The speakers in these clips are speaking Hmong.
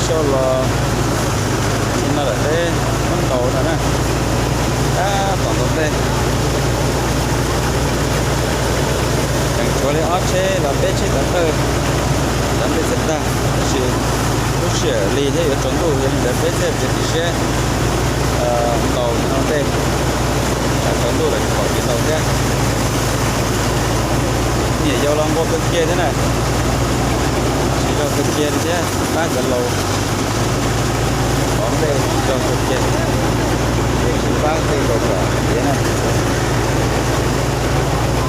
Coj los no lawm peb muab ntaus no na, tab tom ntaus nplej. Tseem tshuav li ob tsheb los peb tsheb cov tawj cov nplej txhij tag, tab sis lub sij hawm lig thiab yuav tsaus ntuj, yog li ntawd peb thiaj txiav txim siab ntaus no nplej, tsam tsaus ntuj lawm tsis pom kev ntaus thiab. Niam yau los nquag kawg kiag thiab na, tsis zoo kawg kiag li thiab, pab cov laus pov nplej tsis zoo kawg kiag, pab tej laus kom tiav na.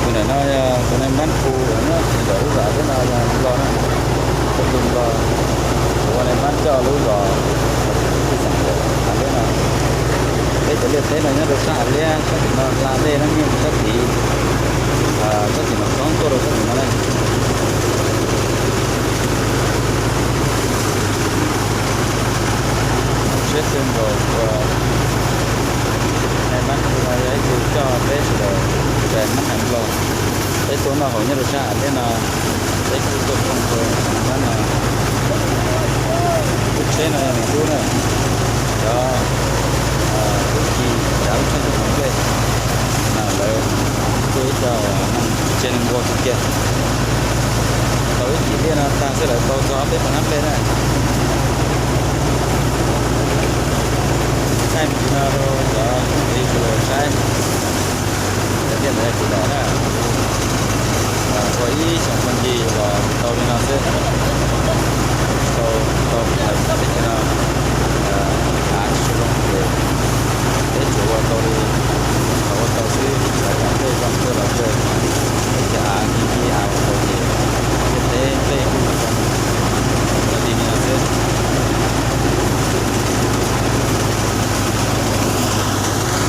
Tus ntawm no yog tus nai npab khu nyob tim ntawm lub zos Av Liab no yog Nplog na, tus Nplog, tus ua nai npab coj lub zos Tij Xeem Laus Av Liab no. Peb cov liaj teb no nyob rau sab Av Liab, sab tim no hla dej na, nyob rau sab tid, sab tim no txhob tuaj rau sab tim no na. Siab tw nkaus ua nai npab khu no yog ib tug coj peb sawv daws, sawv daws nyob hais Nplog, peb tuaj noj haus nyob rau sab Av Liab no, peb kuj tuaj koom rau nai npab no. Lub tsheb no yog nws lub na, cov tub ki tsav lub tsheb tuaj pov nplej no lawv tuaj ib co neeg tsis tseg neeg nquag kawg kiag. Tau ib chim liaj no tag xwb lawv tau txog ob peb puas hnab nplej na.